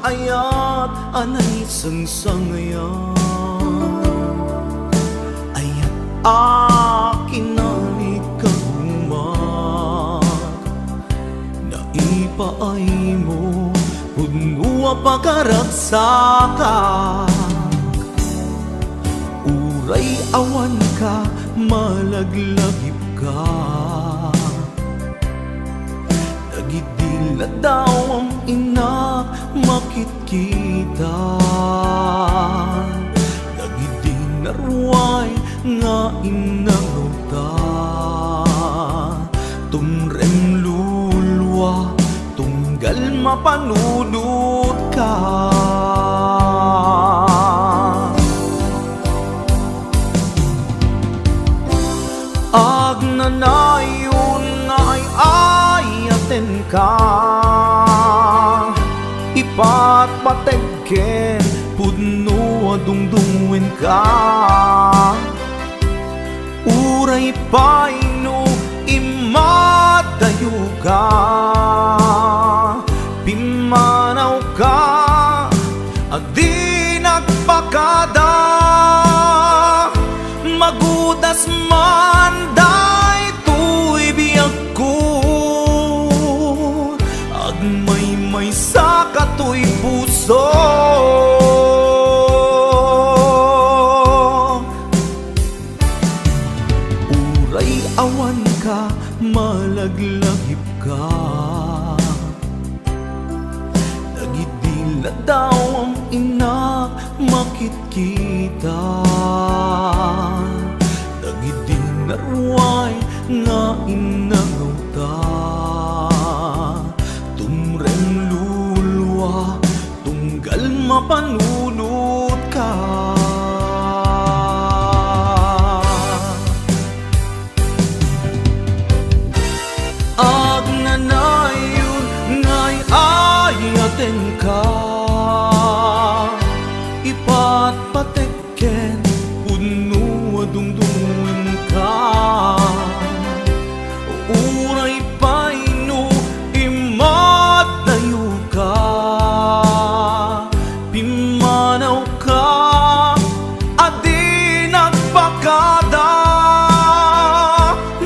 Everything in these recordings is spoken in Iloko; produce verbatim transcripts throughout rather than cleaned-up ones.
Ayat a naisangsangayan, ayat a kinalikagumak, naipaaymo, pudno a pakaragsak. Uray awanka, malaglagipka. Dagidi ladawam, innak, makitkita. Dagidi naruay nga inangawta. Tumrem lulua, tunggal mapanunotka. Agnanayon nga ay-ayatenka, ipatpateg ken pudno a dungdungenka. Uray pay no immadayoka, pimmanawka a di nagpakada. Magudas man daytoy biagko, agmaymaysa katoy puso. Uray awanka, malaglagipka. Dagidi ladawam, innak, makitkita. Dagidi naruay nga inangawta. Tumrem lulua, tunggal mapanunotka. Agnanayon nga ay-ayatenka, ipatpateg ken pudno a dungdungenka. Uray pay no immadayoka, pimmanawka a di nagpakada.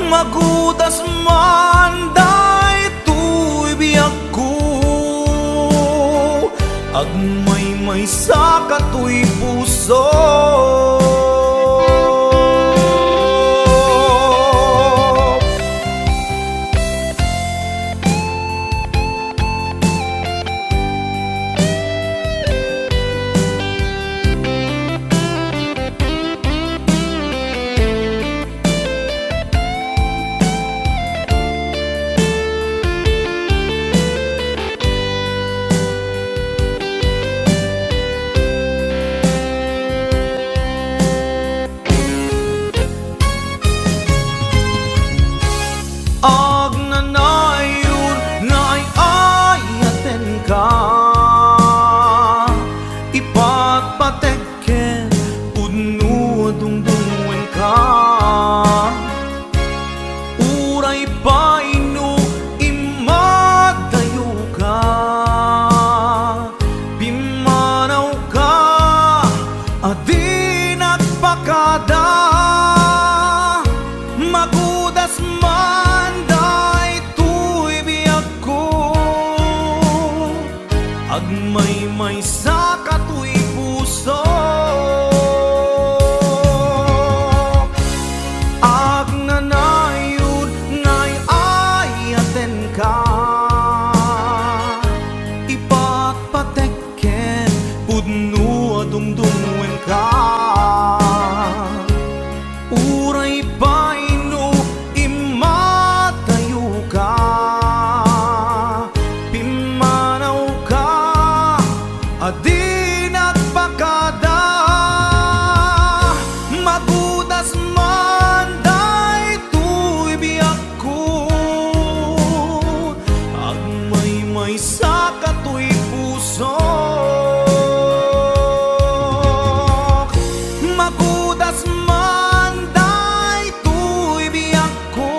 Magudas man daytoy biagko, agmaymaysa katoy puso. Agnanayon nga ay-ayatenka, ipatpateg ken pudno a dungdungenka. Uray pay no immadayoka, pimmanawka a di nagpakada. Magudas man daytoy biagko, agmaymaysa katoy puso. Agnanayon nga ay-ayatenka, ipatpateg ken pudno a dungdungenka. Uray pay no immadayoka, pimmanawka a di nagpakada. Magudas man daytoy biagko, agmaymaysa katoy puso. Magudas man daytoy biagko,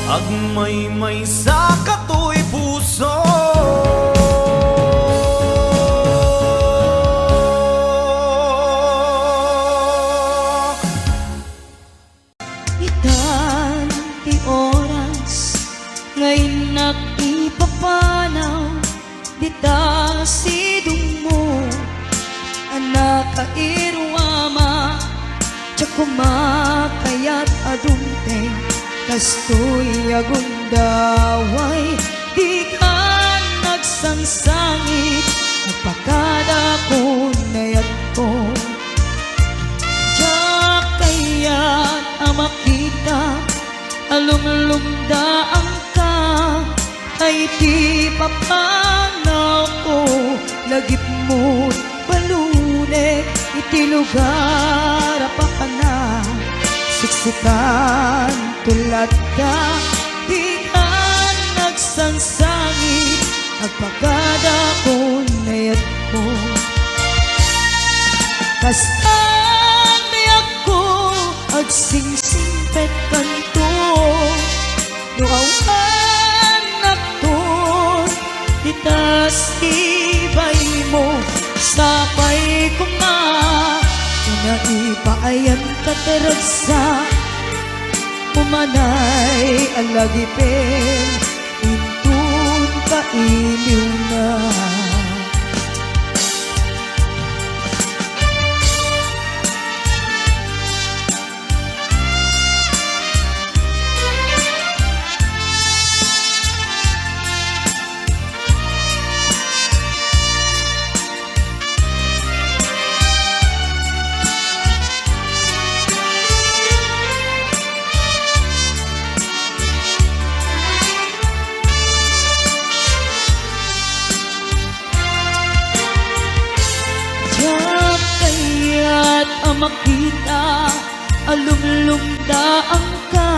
agmaymaysa katoy puso. Ta sidongmo a nakairuama, diak koma kayat a dumteng kastoy a gundaway. Dikan nagsangsangit, agpakada kun nayatko. Diak kayat a makita a lumlumdaanka, ay ti papanawko, lagipmo't balunek iti lugar a papanak. Siksikan to latta, dikan nagsangsangit, agpakada kun nayatko. Kastan diakko agsingsingpet kanto, no awan nakton, ditas ibaymo, sapay koma, ta naipaayan kat ragsak, umanay a lagipen, inton kailiwna. Diak kayat a makita a lumlumdaanka,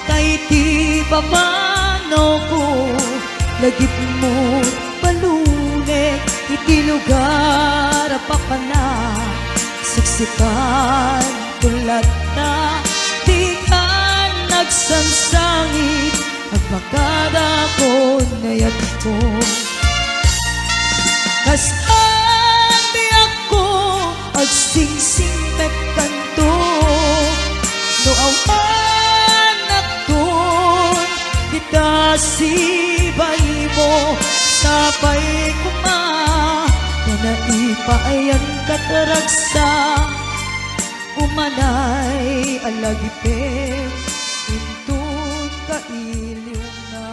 tay ti papanawko, lagipmo't balunek iti lugar a papanak. Siksikan to latta, dikan nagsangsangit, agpakada kun nayatko. Kastan diakko agsingsingpet kanto, no awan nakton, ditas ibaymo, sapay koma, ta naipaayan kat ragsak, umanay a lagipen, inton kailiwna.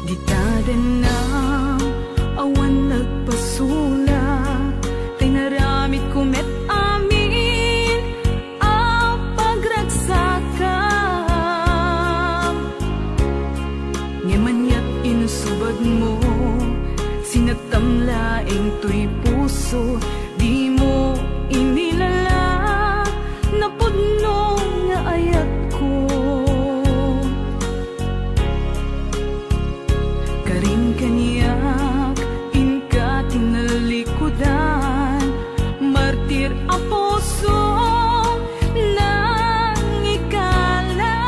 Dita dennam, awan nagpasulak, tay naramidko met amin a pagragsakam. Ngem aniat insubadmo, sinagtam laeng toy puso, dimo inilala, napudno nga ayatko. Karim kaniak, inka ti nalikudan, martir a puso, nangikala.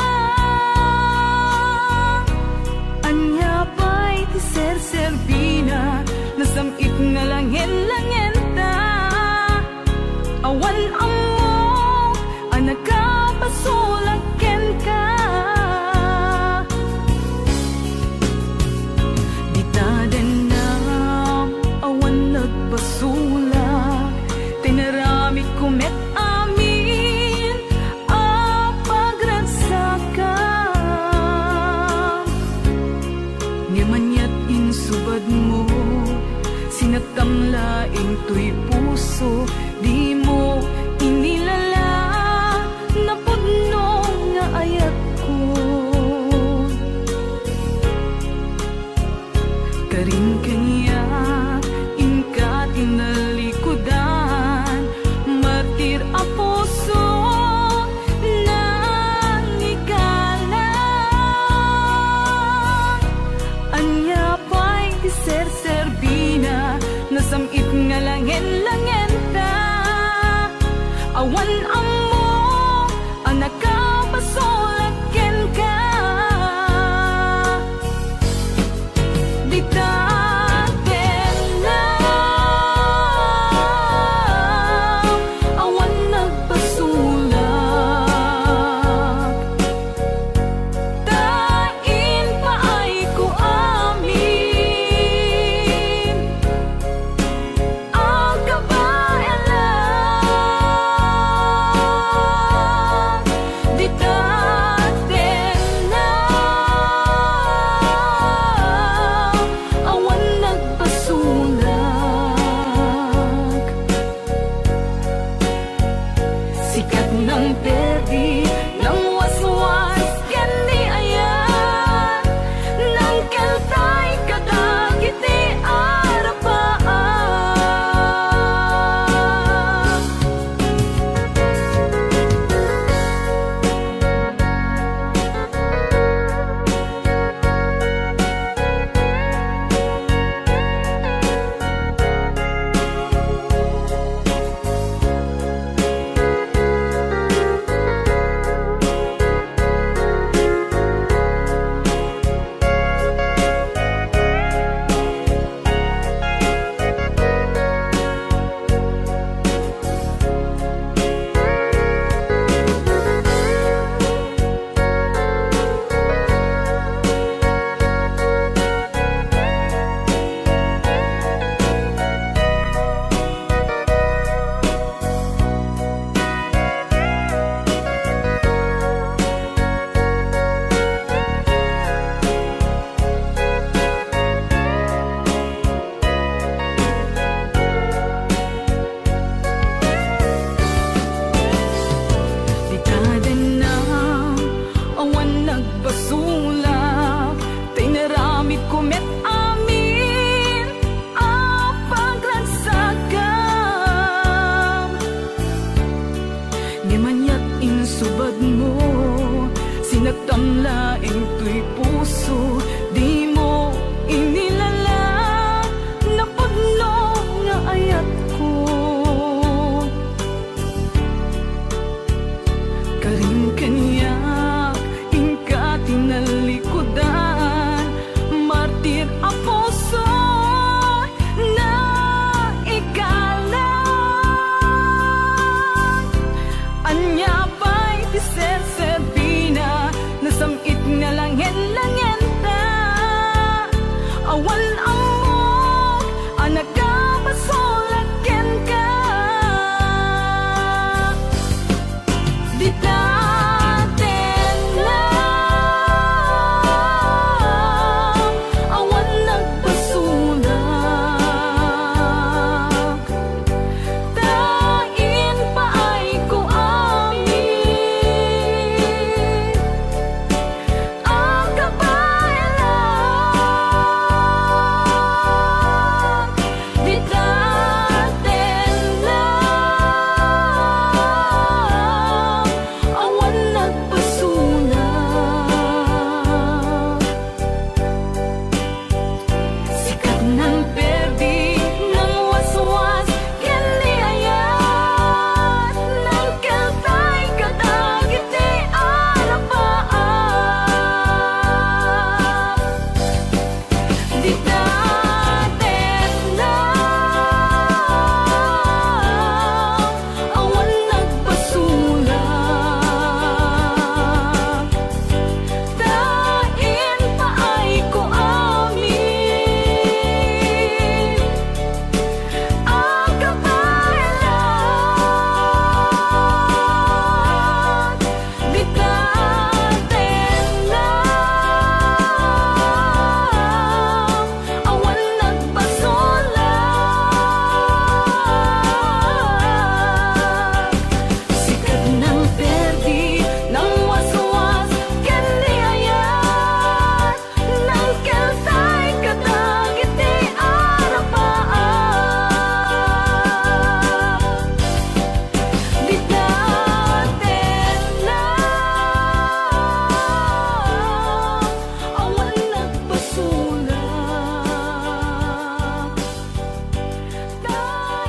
Ania pay ti serserbina, nasam-it nga langen-langenta. Awan ammok a nakapasulak kenka. Dita dennam, awan nagpasulak, tay naramidko met amin a pagragsakam. Ngem aniat insubadmo, sinagtam laeng toy puso, dimo inilala, napudno nga ayatko. Karim kaniak, inka ti nalikudan, martir a puso, nangikala. Ania pay ti serserbina, nasam-it nga langen Ti puso, dimo inilalag, napudno nga ayatko. Karim kaniak, inka ti nalikudan, martir a puso na ikalang. Ania pay ti serserbina, nasam-it nga langen-langenta. Awan ammok a nakabasolak kenka. Dita tengnga, awan nagbasolak. Ta impaayko amin a kabaelan. Dita tengnga, awan nagbasolak. Sikat nang perdi, nang waswas, ken ni ayat, nang keltay kadagiti arapaam. Dita tengnga, awan nagbasolak. Ta impaayko amin a kabaelan. Dita tengnga, awan nagbasolak. Sikat nang perdi, nang waswas, ken ni ayat, nang keltay kadagiti arapaam. Dita tengnga, awan nagbasolak. Ta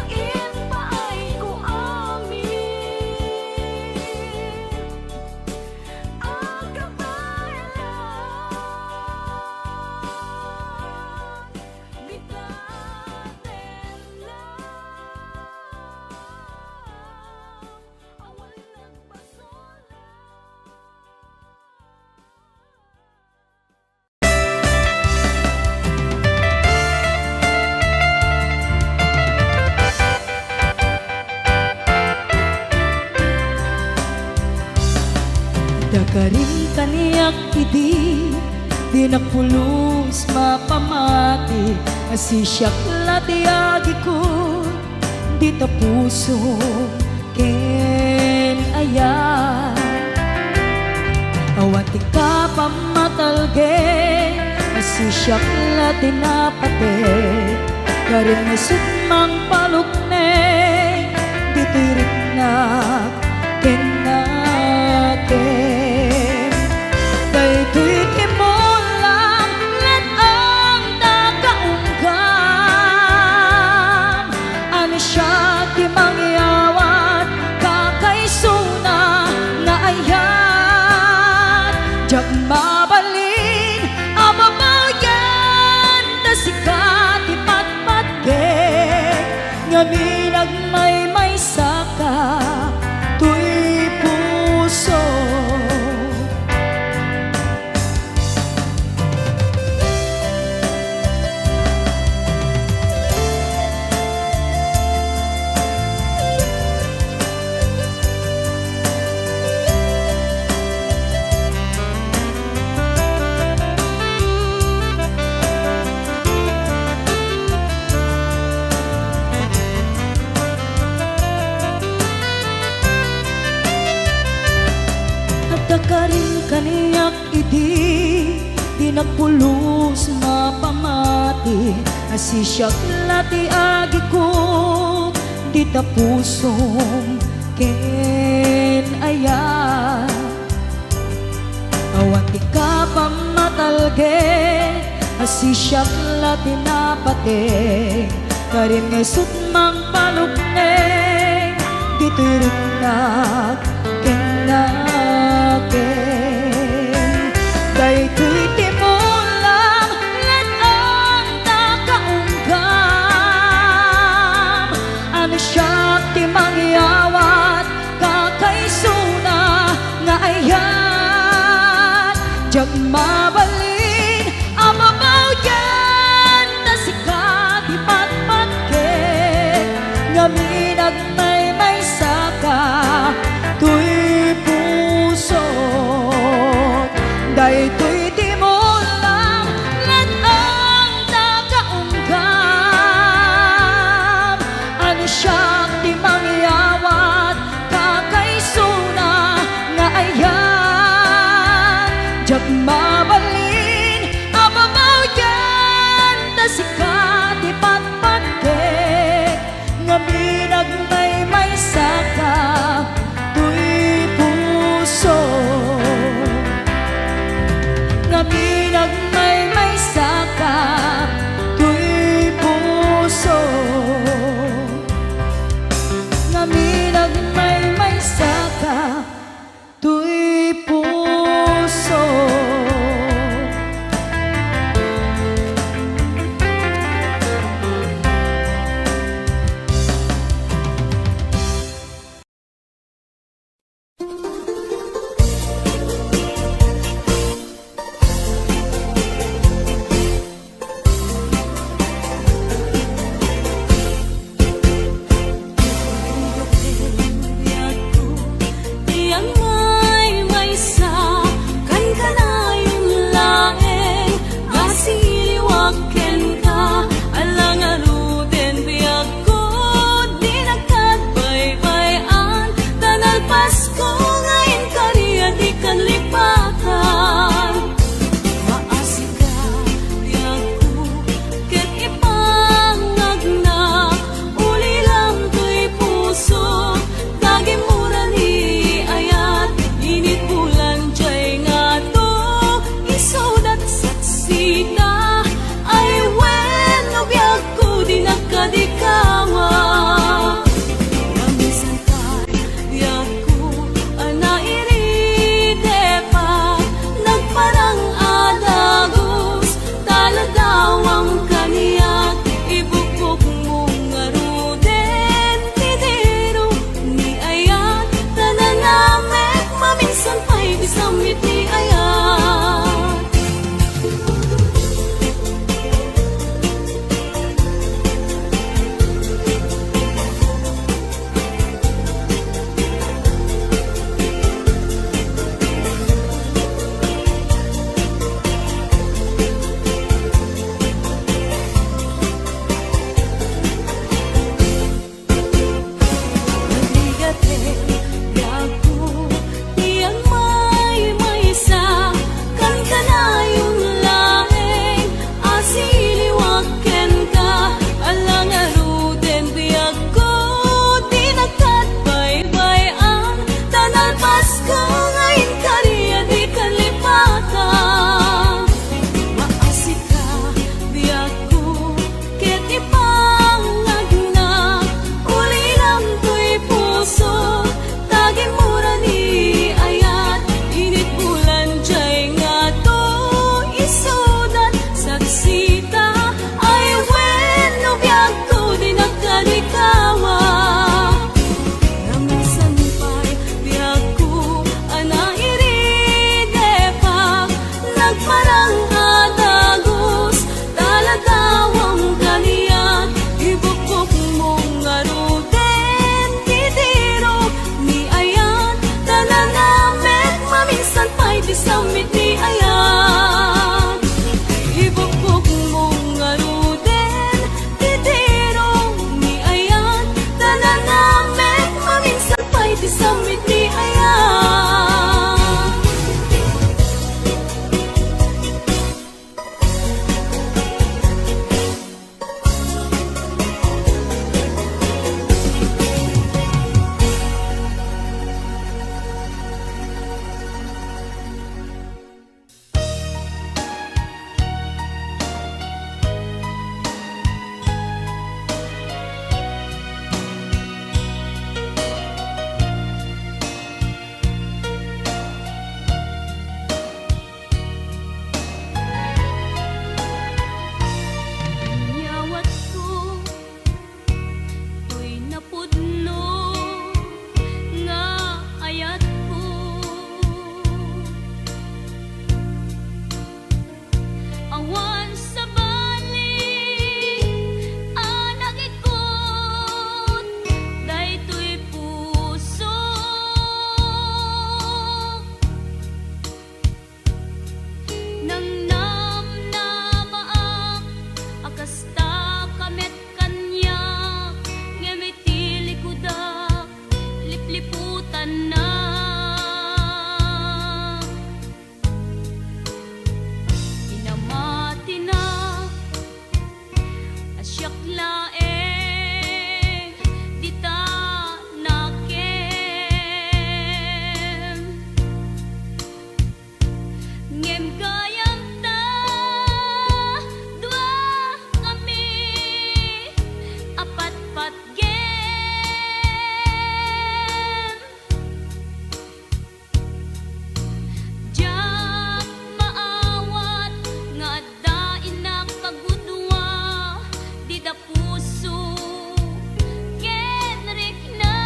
impaayko amin a kabaelan. Dita tengnga, awan nagbasolak. Dakarim kaniak idi, dinak pulos mapamati, a sisiak la ti agikut, dita pusom ken ayat. Awan ti kapamatalged, a sisiak la ti napateg, karim nga isut' mangpalukneng, ditoy riknak ken nakem. Daytoy ti mulam, let-ang ta kaunggam. Ani siak ti mangyawat, kakaisuna nga ayat. Diak mabalin a babayen, ta sika ti patpatgek, ngamin agmaymaysaka toy puso. Agkakarim kaniak idi, dinak pulos mapamati, a sisiak la ti agikut, dita pusom ken ayat. Awan ti kapam Talged a sisiak la ti napateg, karim nga isut' mangpalukneng ditoy riknak ken nakem. Daytoy ti mulam, ket anta kaunggam, a no siak ti mangyawat, kakaisuna nga ayat. Diak mabalin a babaogen ta sika ti patpatkek, ngamin agmaymaysaka toy pusok. Daytoy ti mulam, ket anta kaunggam, a no siak ti mangyawat, kakaisuna nga ayat. Diak mabalin a babaogen ta sika ti patpatkek, ngamin agmaymaysaka toy puso. Ngamin agmaymaysaka toy puso. Ngamin agmaymaysaka toy puso. Ngem gayam ta, dua kami a patpatgem. Diak maawat nga adda innak a gudua, dida puso ken riknam.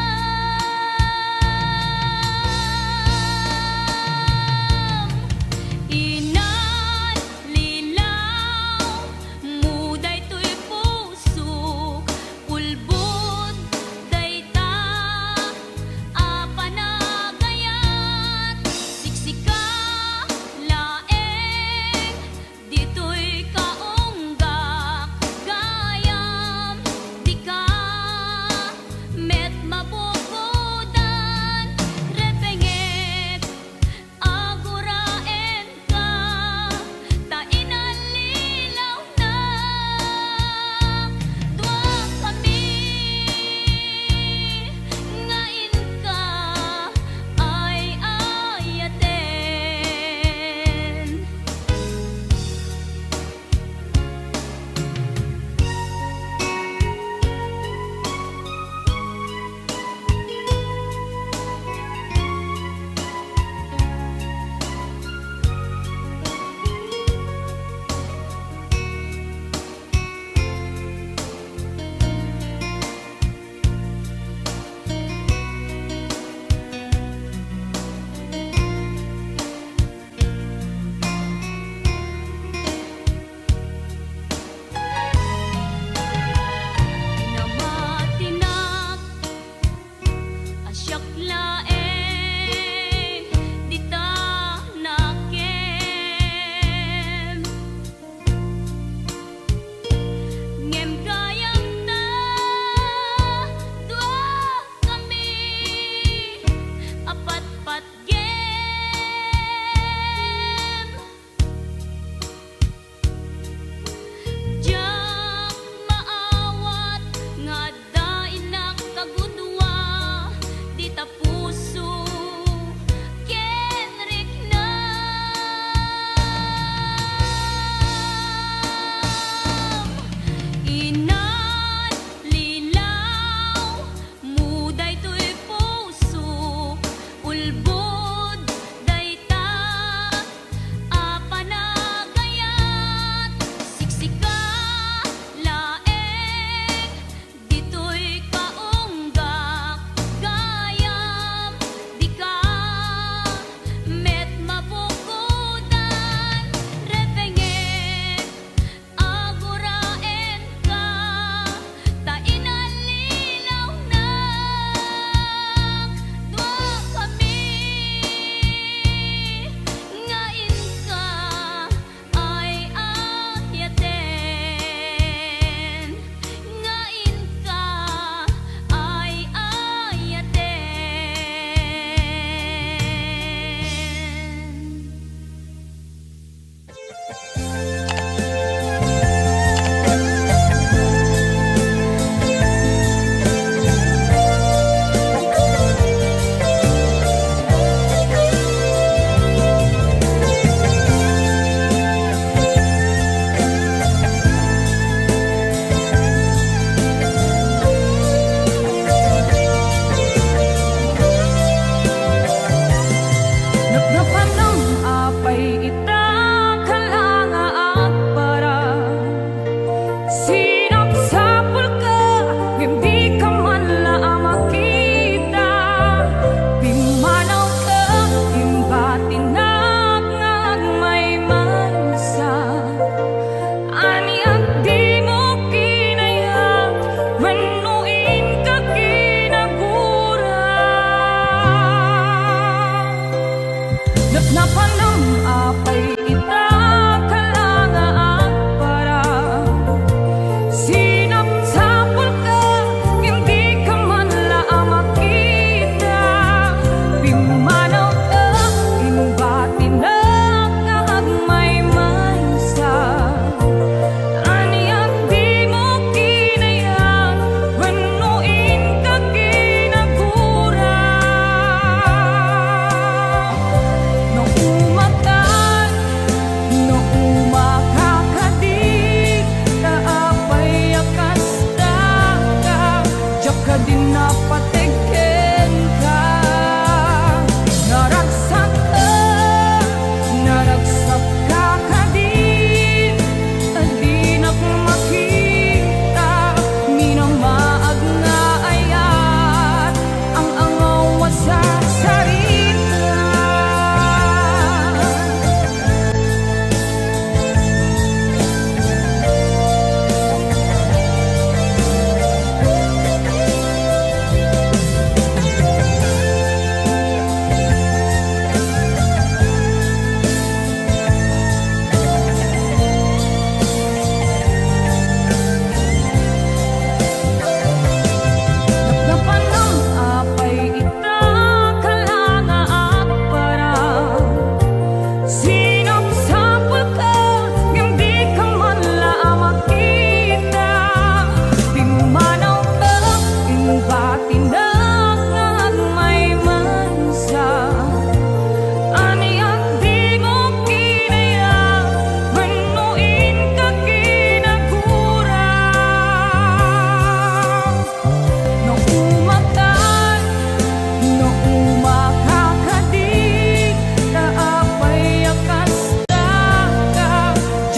Ina,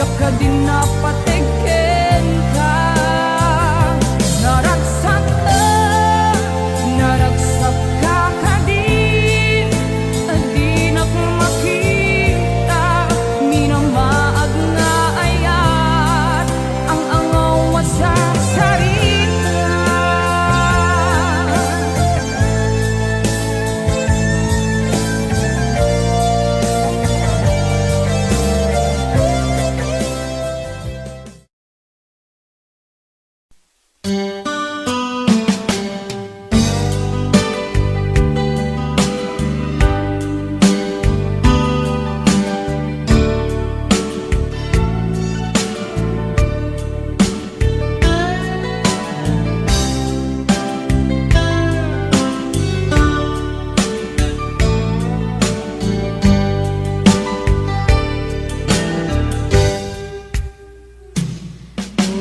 Kadi napateg kenka, naragsak, naragsak ka kadi, dinak makita, minamaag nga ayat, ang angaw a sarsarita.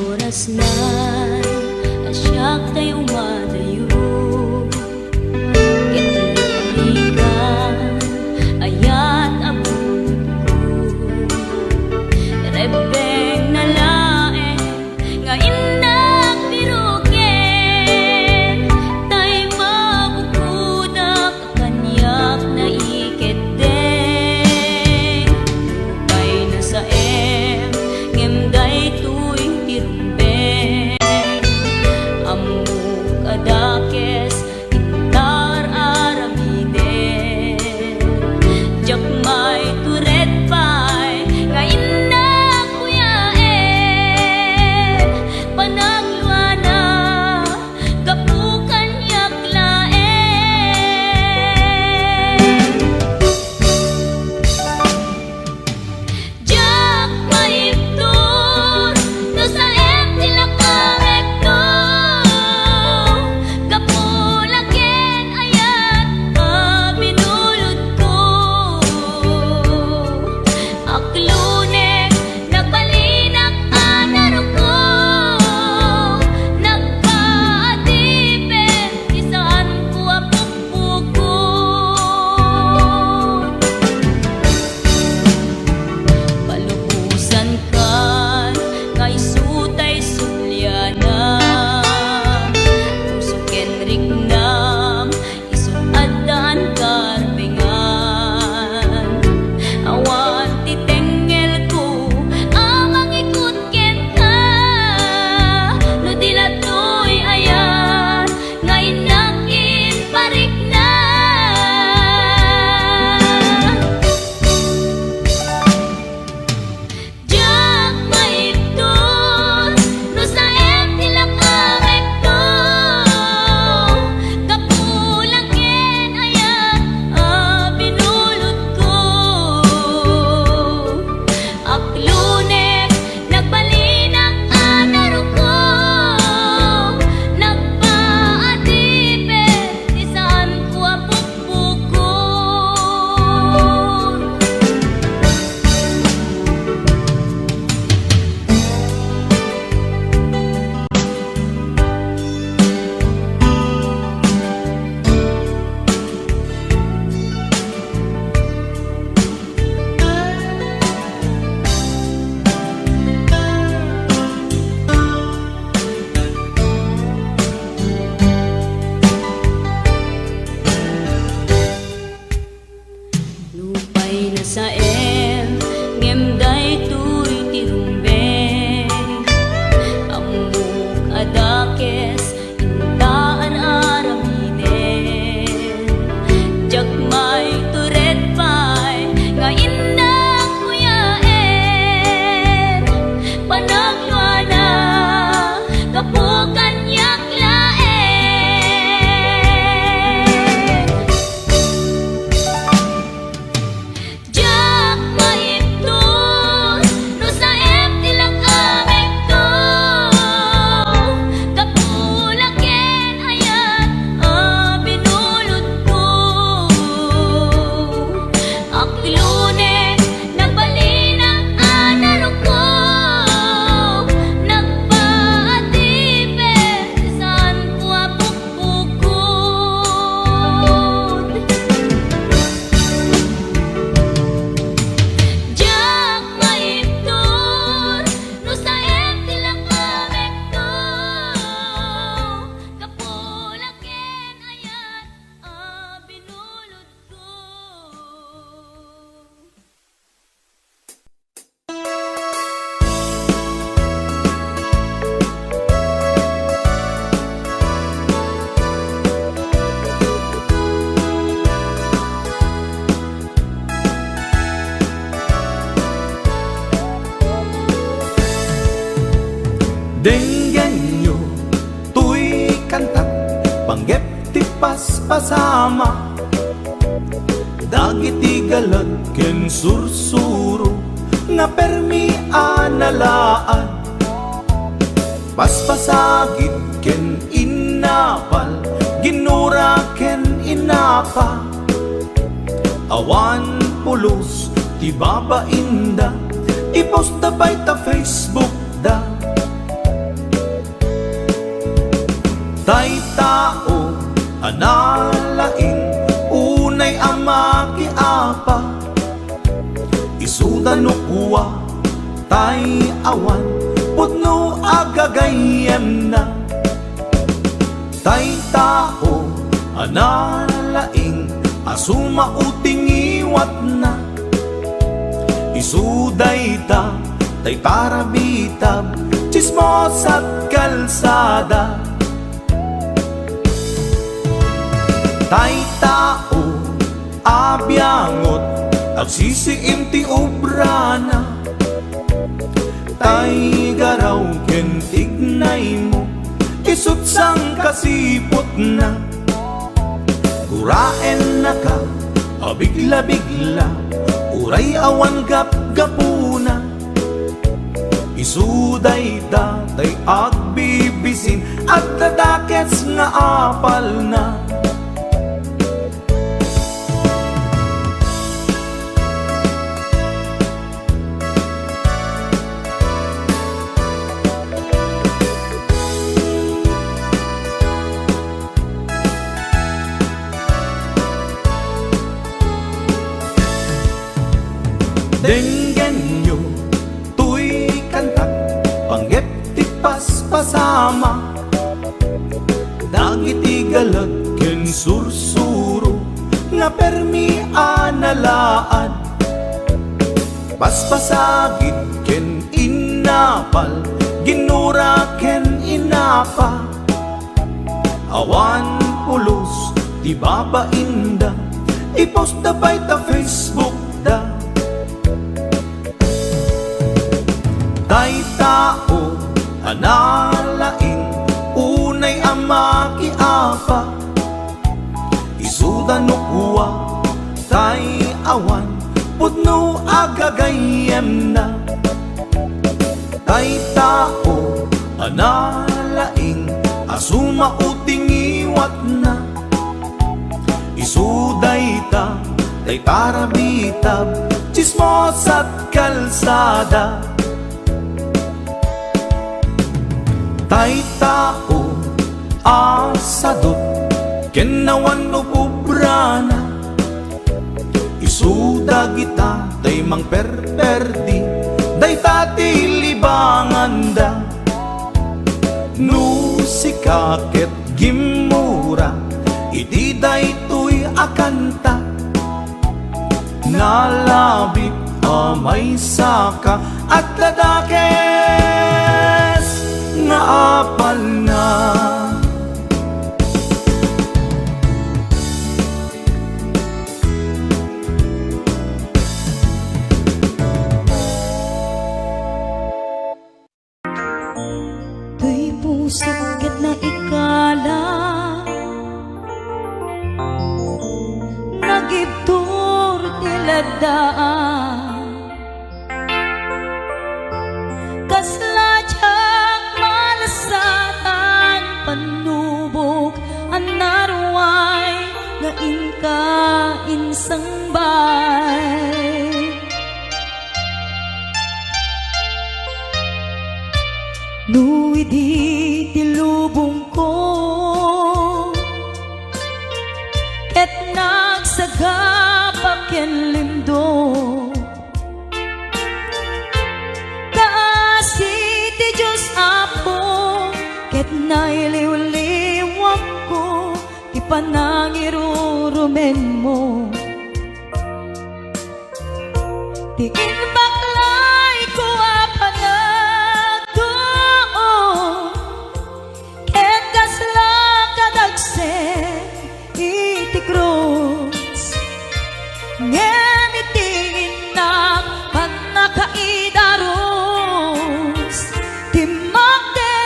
Oras na a siak tay umadayo ket liklikan ayat a buko. Rebbengna laeng nga innak biroken, tay mabukodak kaniak naikeddeng. Nupay nasaem ngem daytoy ti rumbeng. Ammok a Denggenyo toy kantak, panggep ti paspasama. Dagiti galag ken sursuro nga permi a nalaad. Paspasagid ken innapal, ginura ken innapa. Awan pulos ti babainda, i-post da pay ta Facebook da. Tay tao a nalaing, unay a makiapa, isuda no kua, tay awan pudno a gagayyemna. Tay tao a nalaing a sumao ti ngiwatna, isu dayta tay parabitab, tsismosa ket kalsada. Tay tao a biangot, agsisiim ti obrana. Tay garaw ken tignaymo, isut' sangkasiputna. Guraennaka a bigla-bigla, uray awan gapgapuna. Isu dayta tay agbibisin, adda dakes nga apalna. Denggenyo toy kantak, panggep ti paspasama. Dagiti galag ken sursuro nga permi a nalaad. Paspasagid ken innapal, ginura ken innapa. Awan pulos ti babainda, i-post da pay ta Facebook da. Tay tao a nalaing, unay a makiapa, isuda no kua, tay awan pudno a gagayyemna. Tay tao a nalaing a sumao ti ngiwatna, isu dayta tay parabitab, tsismosa ket kalsada. Tay tao a sadut ken awan ububrana, isu dagita tay mangperperdi, dayta ti libanganda. No sika ket gimmura iti daytoy a kanta, nalabit a maysaka, adda dakes nga apalna. Toy pusok ket naikala, nagibtur ti ladda. Kasla diak malasatan, pannubok a naruay nga inka insangbay. No idi ti lubongko ket nagsagaba ken limdo, ta asi ti Dios, Apo, ket nailiwliwakko ti panangirurumenmo. Ti imbaklayko a panagtuo, ket kasla kadagsen iti krus. Ngem iti innak pannakaidarus, timmakder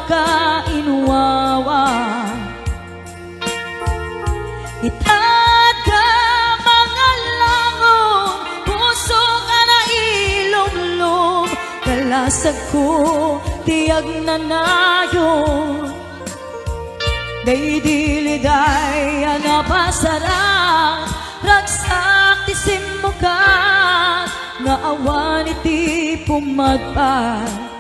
Kainwawa. Itatka mangallangon, puso nga nailumlom, kalasagko ti agnanayon. Daydi liday a napasarang, ragsak ti simmukat nga awan iti pumadpad.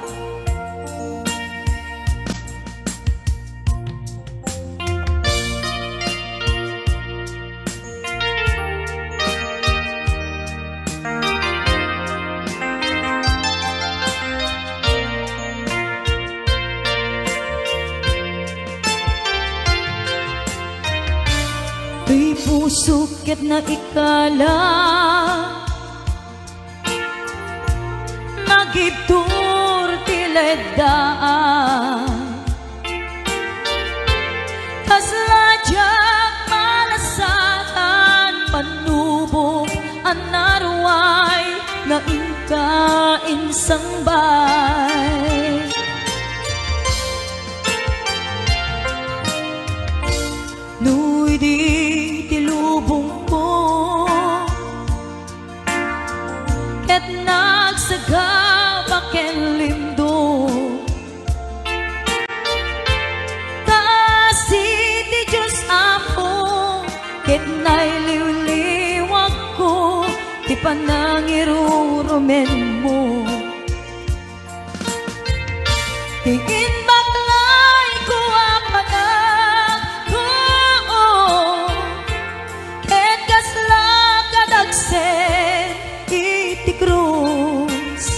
Ti pusok ket naikala, nagibtur ti leddaan. Kasla diak malasatan, panubok a naruay nga inka insangbay. No idi ti lubongko ket nagsagaba ken limdom, ta asi ti Dios, Apo, ket nailiwliwakko ti panangirurumenmo. Ti imbaklayko a panagko, ket kasla kadagsen iti krus.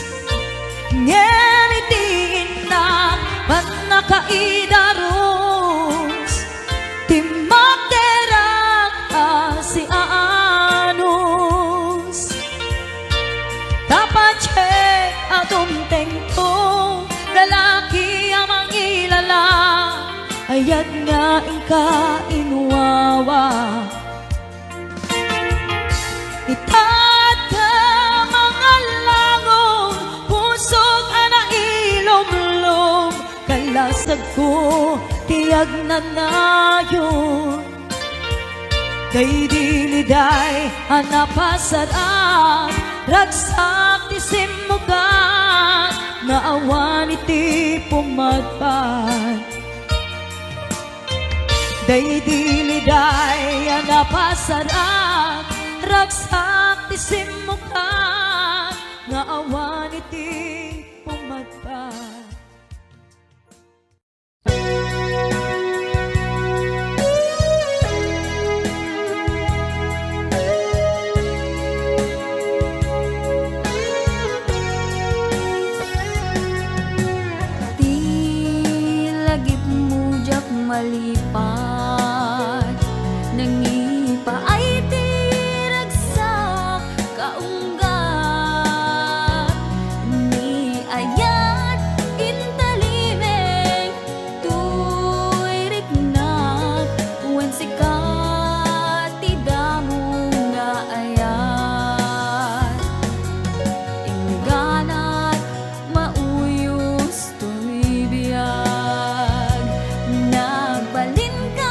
Ngem iti innak pannakaidarus, ti makderak a siaanus. Ta patien a dumtengto, lalaki a mangilala, ayat nga inka inwawa. Itatka mangallangon, pusok a nailumlom, kalasagko ti agnanayon. Daydi liday a napasarang, ragsak ti simmukat nga awan iti pumadpad. Daydi liday a napasarang, ragsak ti simmukat nga awan iti pumadpad. Ti lagipmo diak malipat, nangipaay ti ragsak kaunggat. Ni ayat intalimeng toy riknak, wen sika ti damo nga ayat. Ingganat mauyos toy biag, nagbalinka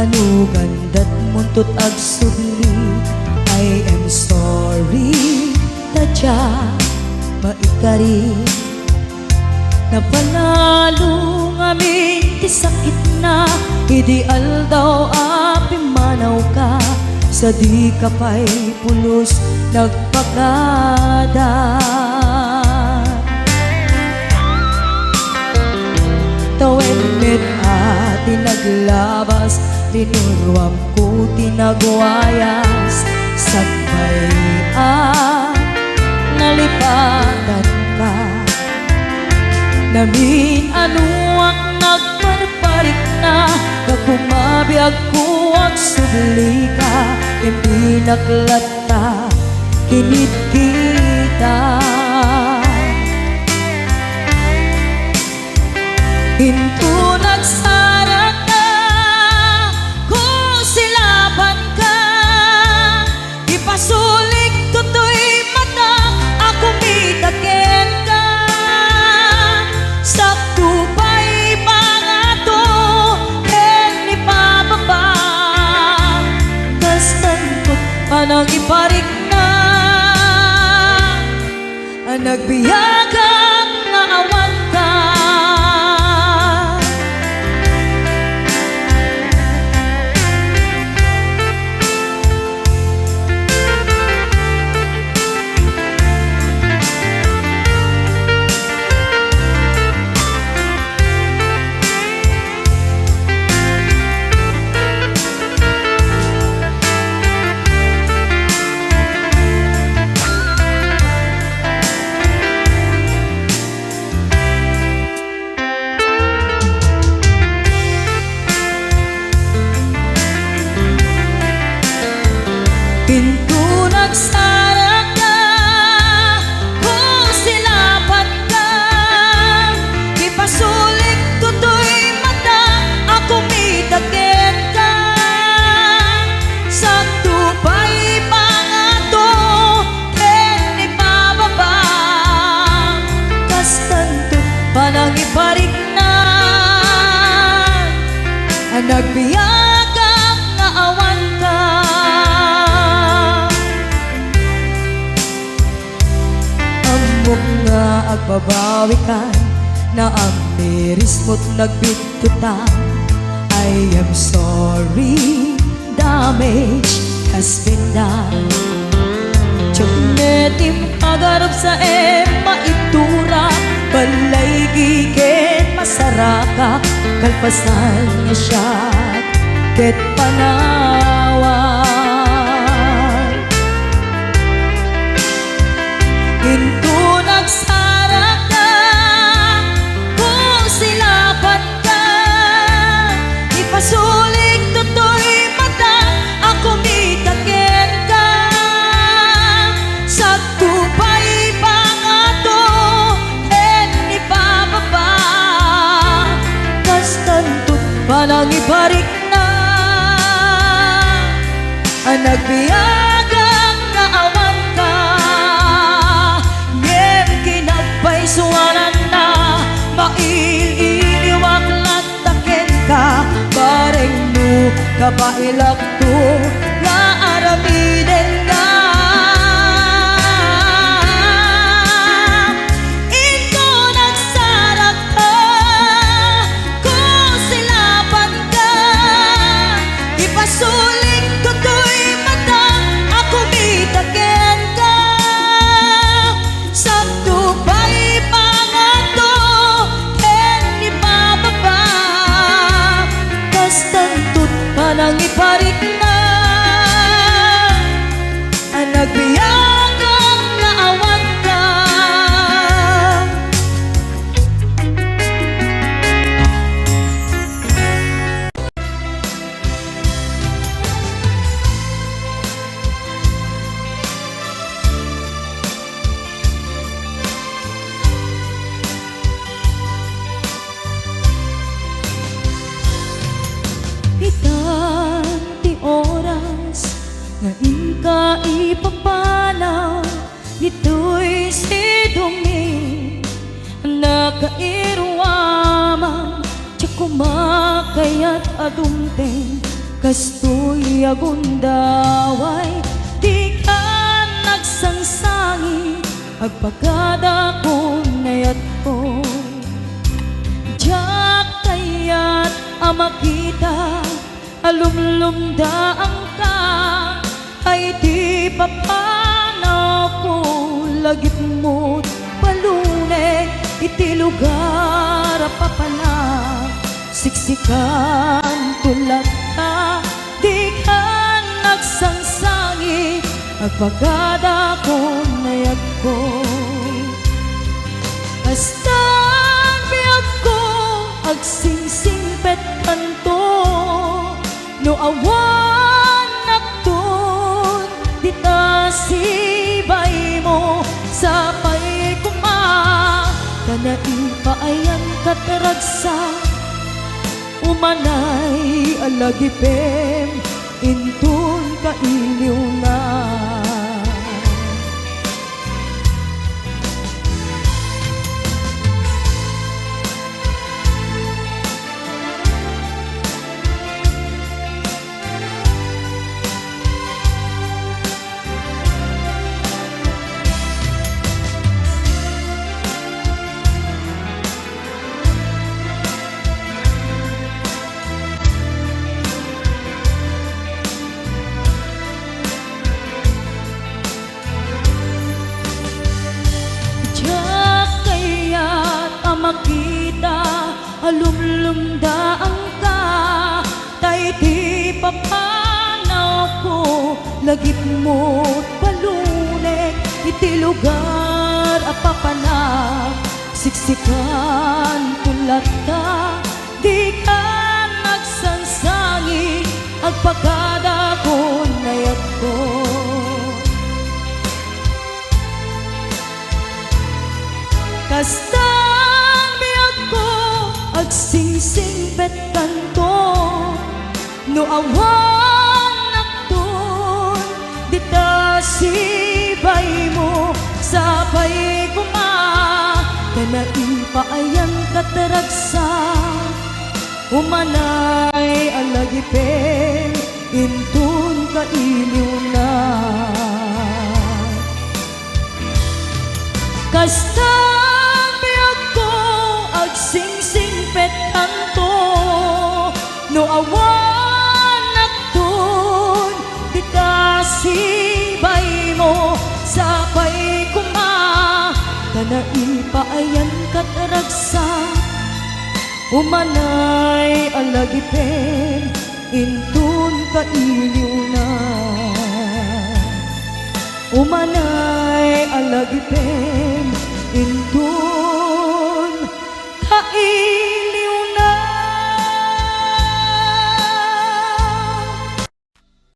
Nanugandat muntot agsubli, I am sorry, tadya maikari. Napanalo ngamin ti sakitna, idi aldaw a pimmanawka, sadika pay pulos nagpakada. Tawen met a ti naglabas, linuruamko ti nagwayas, sakbay a nalipatanka. Namin-anoak nagparparikna, gapu mabiagko agsublika, ken binaklat ta kinitkita. Inton agsarakka, kusilapanka, ipasulik toy mata a kumita kenka. Sakto pay pangato ken ipababa, kastan met panangiparikna a nagbiagak nga awanka. Inton agsarakka, kusilapanka, ipasulik toy mata a kumita kenka. Sakto pay pangato ken ipababa, kastan met panangiparikna a nagbiagak nga awanka. Ammok nga agbabawikan, naamiris met nagbitkutan. I am sorry, damage has been done. Diak met impagarupsaem maitura, balaygi ken masaraka, kalpasan nga siak ket panawan. Inton agsarakka, kusilapanka, ipasulik toy mata a kumita kenka. Sakto pay pangato ken ipababa, kastan met panangiparikna a nagbiagak nga awanka. Ngem kinapaysuananna, mail-iliwak latta kenka, bareng no kabaelakto nga aramidenka. Inton agsarakka, kusilapanka, ipasulik toy mata a kumita kenka. Sakto pay pangato ken ipababa, kastan met panangiparikna a nagbiagak nga awanka. Itan ti oras nga inka ipapanaw ditoy sidongmi. Nakairuaman, diak koma kayat a dumteng Kastoy a gundaway, dikan agsangsangi, agpagadakon ayatko. Diak kayat a makita a lumlumdaanka, ay ti papanawko, lagipmo't palunek iti lugar a papanak. Siksikan to latta, dikan agsangsangi, agpagadakon ayatko. Kastan biagko, agsingsingpetkanto, no awan nakton dita sibaymo, sapay koma ta naipaayankat ragsak. Umanay a lagipem inton kailiwna. Diak kayat a makita a lumlumdaanka, tay ti papanawko, lagipmo't palunek iti lugar a papanak. Siksikan to latta, dikan agsangsangi, agpagadakon ayatko. Kastan biagko, agsingsingpetkanto, no awan nakton dita sibaymo, sapay koma ta naipaayankat ragsak. Umanay a lagipem inton kailiwna. Kastan biagko, agsingsingpetkanto, no awan nakton dita sibaymo, sapay koma ta naipaayankat ragsak. Umanay a lagipem inton kailiwna. Umanay a lagipem